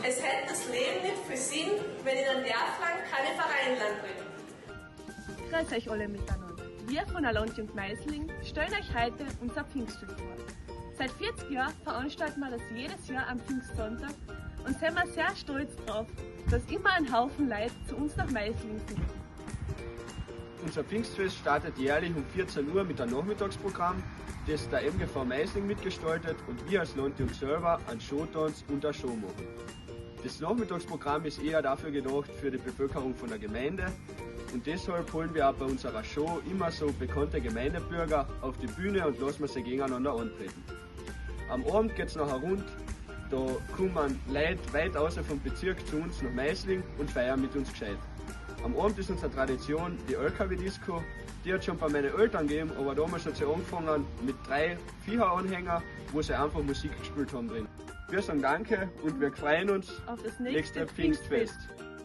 Es hätt das Leben nicht viel Sinn, wenn in einem Dörfland keine Vereinland drin. Grüß euch alle miteinander. Wir von der Landjugend Meisling stellen euch heute unser Pfingstfest vor. Seit 40 Jahren veranstalten wir das jedes Jahr am Pfingstsonntag und sind wir sehr stolz drauf, dass immer ein Haufen Leute zu uns nach Meisling finden. Unser Pfingstfest startet jährlich um 14 Uhr mit einem Nachmittagsprogramm, das der MGV Meisling mitgestaltet und wir als Landjugend selber einen Showtanz und eine Show machen. Das Nachmittagsprogramm ist eher dafür gedacht für die Bevölkerung von der Gemeinde und deshalb holen wir auch bei unserer Show immer so bekannte Gemeindebürger auf die Bühne und lassen wir sie gegeneinander antreten. Am Abend geht's nachher rund, da kommen Leute weit außer vom Bezirk zu uns nach Meisling und feiern mit uns gescheit. Am Abend ist unsere Tradition die LKW-Disco. Die hat schon bei meinen Eltern gegeben, aber damals hat sie angefangen mit drei Viecher-Anhänger, wo sie einfach Musik gespielt haben drin. Wir sagen Danke und wir freuen uns auf das nächste nächste Pfingstfest. Pfingstfest.